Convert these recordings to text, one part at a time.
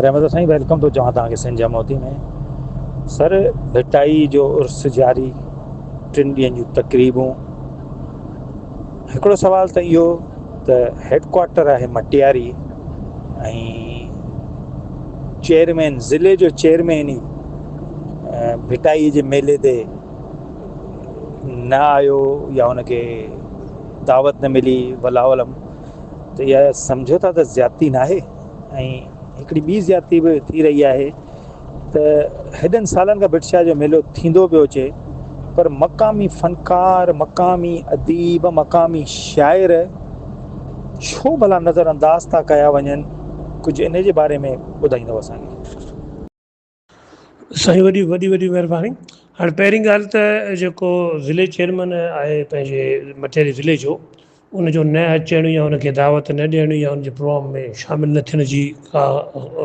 رحمت سائين welcome ٿو چوان توهان کي سنڌ جا موتي ۾ سر ڀٽائي جو عرس جاري ٽن ڏينهن جون تقريبون هڪڙو سوال ته اهو ته هيڊ ڪوارٽر آهي مٽياري ۽ چيئرمين ضلعي جو چيئرمين ئي ڀٽائي جي ميلي تي نه آيو يا ان کي دعوت نه ملي والله اعلم ته اها سمجهو ٿا ته زيادتي ناهي ۽ هڪڙي ٻي زيادتي به ٿي رهي آهي ته هيڏن سالن کان ڀٽ شاهه جو ميلو ٿيندو پيو اچي پر مقامي فنڪار مقامي اديب مقامي شاعر ڇو ڀلا نظر انداز ٿا ڪيا وڃن ڪجهه ان جي باري ۾ ٻڌائيندو اسان کي. سائين وڏي وڏي وڏي مهرباني هاڻي پهرين ڳالهه ته جيڪو ضلعي چيئرمين آهي پنهنجي مٽياري ضلعي جو ان جو نه اچڻ يا ان کي دعوت نه ڏيڻ يا ان جي پروگرام ۾ شامل نه ٿيڻ جي ڪا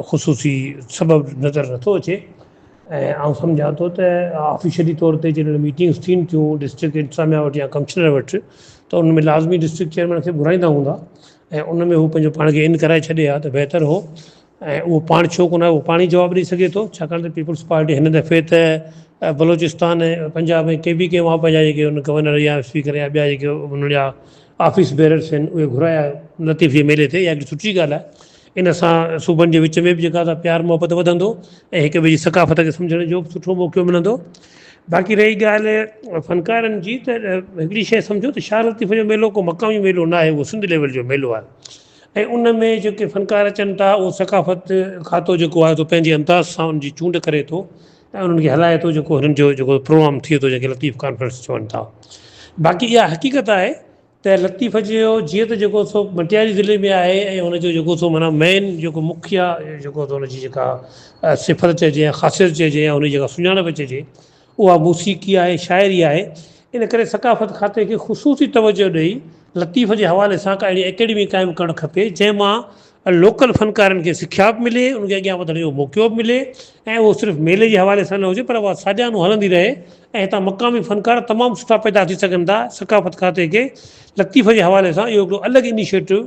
خصوصي سبب نظر نٿو اچي ۽ آئون سمجهان ٿو ته آفيشلي طور تي جڏهن ميٽنگس ٿين ٿيون ڊسٽرڪٽ انتظاميا وٽ يا ڪمشنر وٽ ته ان ۾ لازمي ڊسٽرڪٽ چيئرمين کي گهرائيندا هوندا ۽ ان ۾ هو پنهنجو پاڻ کي ان ڪرائي ڇڏي ها ته بهتر هو ۽ اهو پاڻ ڇو ڪونه آيو اهو پاڻ ئي جواب ڏئي سگهي ٿو ڇاڪاڻ ته پيپلز پارٽي هن دفعي ته بلوچستان ۽ پنجاب ۽ ڪي بي ڪي مان پنهنجا جيڪي ان گورنر يا اسپيڪر يا ٻيا جيڪي انهن جا آفيس بيررس آهن اهي گهرايا لطيف جي ميلي تي اها هڪڙي سٺي ڳالهه آهي ان سان صوبن جي وچ ۾ به جيڪا سا پيار محبت وڌندو ۽ هڪ ٻئي جي ثقافت کي سمجهڻ جو به سٺو موقعو ملندو باقي رهي ڳالهه فنڪارن جي ته هڪڙي شيء سمجهو ته شاهه لطيف جو ميلو ڪو مقامي ميلو نه آهي اهو سنڌ ليول جو ميلو آهي ۽ ان ۾ جيڪي فنڪار اچن ٿا اهو ثقافت کاتو جيڪو آهي سو پنهنجي انداز سان ان جي چونڊ ڪري ٿو ۽ انهن کي هلائي ٿو جيڪو هنن جو جيڪو پروگرام ٿئي ٿو جنهن کي لطيف ڪانفرنس چون ٿا باقي اها حقيقت آهي ته لطيف جو جيئن ته جيڪو سو مٽياري ضلعي ۾ آهي ۽ ان جو جيڪو سو معنيٰ مين جيڪو مکيه جيڪو سو ان جي جيڪا صفت چئجي يا خاصيت چئجي يا ان جي جيڪا سڃاڻپ چئجي اها موسيقي آهي، شاعري آهي، ان ڪري ثقافت کاتي کي خصوصي توجهه ڏئي لطيف جي حوالي سان ڪا اهڙي اڪيڊمي قائم ڪرڻ کپي، جنهن مان لوڪل فنڪارن کي سکيا به ملي، انهن کي اڳيان وڌڻ جو موقعو به ملي ۽ اهو صرف ميلي جي حوالي سان نه هجي پر اها ساليانو هلندي رهي ۽ هتان مقامي فنڪار تمام سٺا پيدا ٿي سگهن ٿا، ثقافت کاتي کي لطيف جي حوالي سان اهو هڪڙو الڳ انيشيٽو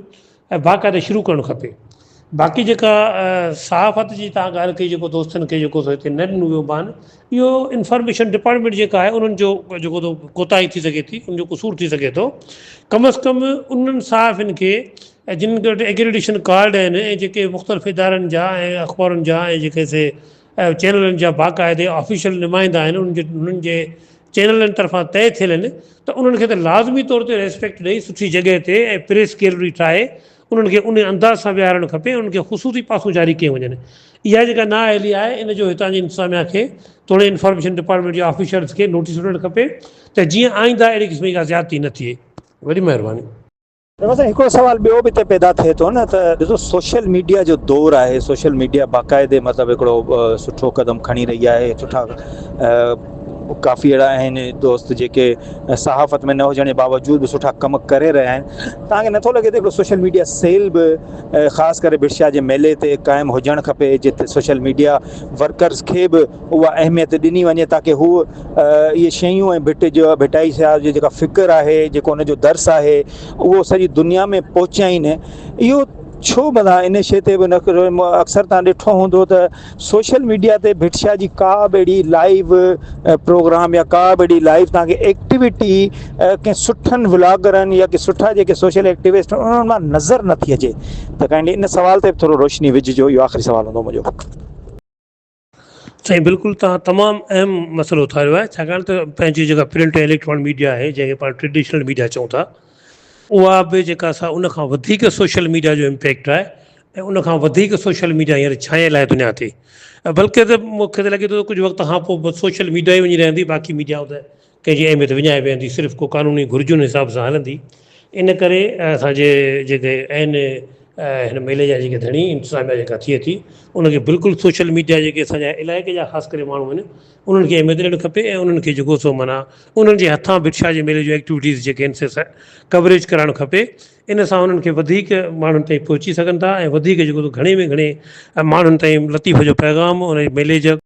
۽ باقاعده شروع ڪرڻ کپي. باقي جيڪا صحافت جي توهان ڳالهه ڪئي جيڪو دوستن کي جيڪو سو هتي نه ڏنو ويو مان اهو انفارميشن ڊپارٽمينٽ جيڪا آهي انهن جو جيڪو تو ڪوتاهي ٿي سگهي ٿي ان جو قصور ٿي سگهي ٿو ڪم از ڪم انهن صحافين کي جن وٽ ايڪريڊيشن ڪارڊ آهن ۽ جيڪي مختلف ادارن جا ۽ اخبارن جا ۽ جيڪي سي چينلن جا باقاعدي آفيشل نمائندا آهن انهن جي انهن جي چينلن طرفان طئي ٿيل آهن ته انهن کي ته لازمي طور تي ريسپيڪٽ ڏئي سٺي جڳهه تي ۽ پريس گيلري ٺاهي انهن کي ان انداز سان ويهارڻ کپي انهن کي خصوصي پاسون جاري ڪيون وڃن اها جيڪا نااهلي آهي ان جو هتان جي انتظاميا کي توڙي انفارميشن ڊپارٽمينٽ جي آفيشلز کي نوٽيس وٺڻ کپي ته جيئن آئنده اهڙي قسم جي ڪا زيادتي نه ٿئي وڏي مهرباني. رمضان هڪڙو سوال ٻيو به هتي پيدا ٿئي ٿو نه ته ڏسو سوشل ميڊيا جو دور آهي سوشل ميڊيا باقاعدي مطلب هڪڙو سٺو قدم کڻي رهي آهي سٺا ڪافي اهڙا آهن دوست جيڪي صحافت ۾ نه هجڻ جي باوجود به سٺا ڪم ڪري رهيا آهن توهان کي نٿو لڳي ته هڪڙو سوشل ميڊيا سيل به خاص ڪري ڀٽ شاهه جي ميلي تي قائم هجڻ کپي جتي سوشل ميڊيا ورڪرز کي به اها اهميت ڏني وڃي تاڪه هو اهي شيون ۽ ڀٽ جو ڀٽائي صاحب جو جيڪا فڪر آهي جيڪو ان جو درس آهي اهو سڄي دنيا ۾ پهچائين اهو ڇو ڀلا ان شي تي به نه اڪثر تان ڏٺو هوندو ته سوشل ميڊيا تي ڀٽ شاهه جي ڪا به اهڙي لائيو پروگرام يا ڪا به اهڙي لائيو تان کي ايڪٽيوٽي ڪنهن سٺن ولاگرن يا ڪي سٺا جيڪي سوشل ايڪٽيوسٽ انهن مان نظر نٿي اچي ته ڪائنڊلي ان سوال تي به ٿورو روشني وجهجو اهو آخري سوال هوندو منهنجو. سائين بلڪل توهان تمام اهم مسئلو اٿاريو آهي ڇاڪاڻ ته پنهنجي جيڪا پرنٽ ۽ اليڪٽرانڪ ميڊيا آهي جنهن کي پاڻ ٽريڊيشنل ميڊيا چئون ٿا اها به جيڪا سا ان کان وڌيڪ سوشل ميڊيا جو امپيڪٽ آهي ۽ ان کان وڌيڪ سوشل ميڊيا هينئر ڇانيل آهي دنيا تي بلڪه ته مونکي ته لڳي ٿو ڪجهه وقت کان پوء سوشل ميڊيا ئي وڃي رهندي باقي ميڊيا ته ڪنهن جي اهميت وڃائي ويهندي صرف ڪو قانوني گهرجن حساب سان هلندي ان ڪري اسان جي جيڪي آهن هن ميلي جا جيڪي ڌڻي انتظاميا جيڪا ٿئي ٿي ان کي بلڪل سوشل ميڊيا جيڪي اسان جا علائقي جا خاص ڪري ماڻهو آهن انهن کي اهميت ڏيڻ کپي ۽ انهن کي جيڪو سو معنيٰ انهن جي هٿان ڀٽ شاهه جي ميلي جون ايڪٽيوٽيز جيڪي آهن سي ڪوريج ڪرائڻ کپي ان سان انهن کي وڌيڪ ماڻهن تائين پهچي سگهن ٿا ۽ وڌيڪ جيڪو گهڻي ۾ گهڻي ماڻهن تائين لطيف جو پيغام ان ميلي جا.